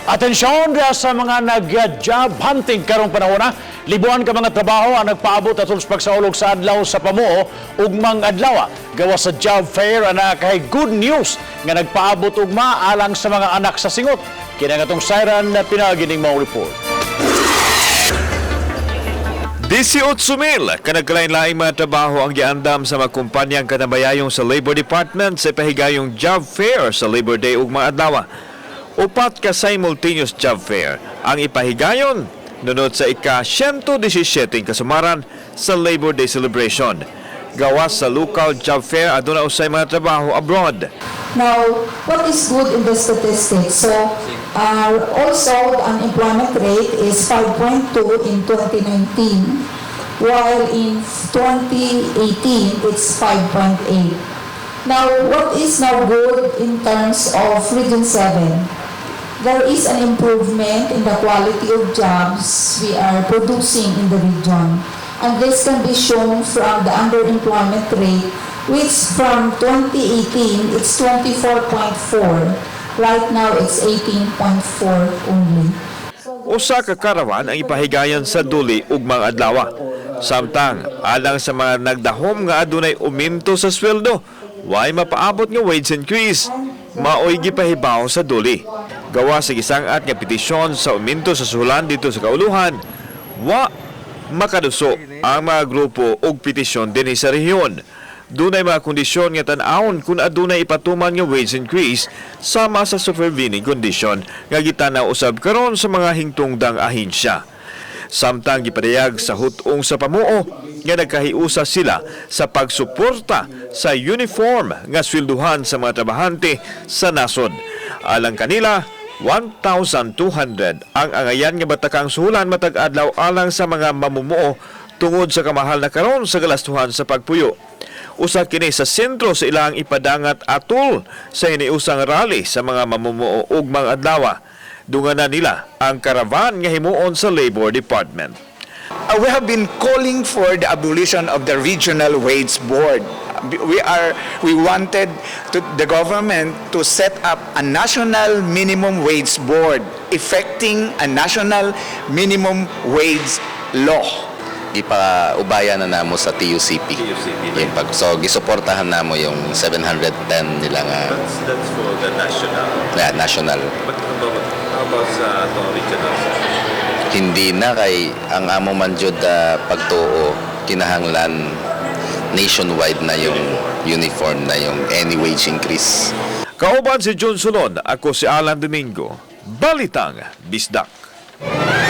Atensyon diha sa mga nag-job hunting karong panahon na. Libuan ka mga trabaho ang nagpaabot atol sa pagsaulog sa Adlaw sa Pamuo ugmang adlaw. Gawa sa job fair ana kay good news nga nagpaabot ugma alang sa mga anak sa singot. Kini ang atong sayran na pinagining mao report. 18 mil ka nagkalain-laing mga trabaho ang giandam sa mga kumpanyang kanabayayong sa Labor Department sa ipahigayong job fair sa Labor Day ug mga adlaw. Upat ka simultaneous job fair ang ipahigayon nunod sa ika-117 kasumaran sa Labor Day celebration. Gawas sa local job fair, aduna usay mga trabaho abroad. Now, what is good in the statistics? So, also, the unemployment rate is 5.2 in 2019, while in 2018, it's 5.8. Now, what is now good in terms of Region 7? There is an improvement in the quality of jobs we are producing in the region. And this can be shown from the underemployment rate, which from 2018, it's 24.4. Right now, it's 18.4 only. Usa ka caravan ang ipahigayon sa duli ugmang adlaw. Samtang alang sa mga nagdahom nga adunay uminto sa sweldo, way mapaabot nga wage increase, maoy gipahibaw sa duli. Gawa sa gisang-at nga petisyon sa uminto sa suhulan didto sa kauluhan, wa makaduso ang mga grupo og petisyon dinhi sa rehiyon. Dunay mga kondisyon nga tan-awon kung adunay ipatuman nga wage increase sama sa supervening condition nga gitanaw usab karon sa mga hingtungdang ahensya. Samtang gipadayag sa hut-ong sa pamuo nga nagkahiusa sila sa pagsuporta sa uniform nga swelduhan sa mga trabahante sa nasod. Alang kanila, 1,200 ang angayan nga batakang suhulan matag adlaw alang sa mga mamumuo tungod sa kamahal na karon sa galastuhan sa pagpuyo. Usa kini sa sentro sa ilang ipadangat atol sa hiniusang rally sa mga mamumuo ugmang adlaw. Dunganan nila ang caravan nga himuon sa Labor Department. We have been calling for the abolition of the Regional Wage Board. We wanted the government to set up a national minimum wage board, effecting a national minimum wage law. Gipaubaya na namo sa TUCP. Yung pag, so gisuportahan namo yung 710 nila nga. That's for the national. Na, national. But how about sa atong regional? Hindi na kay ang amo man jud pagtuo, kinahanglan nationwide na yung uniform na yung any wage increase. Kauban si John Solon, ako si Alan Domingo. Balitang Bisdak.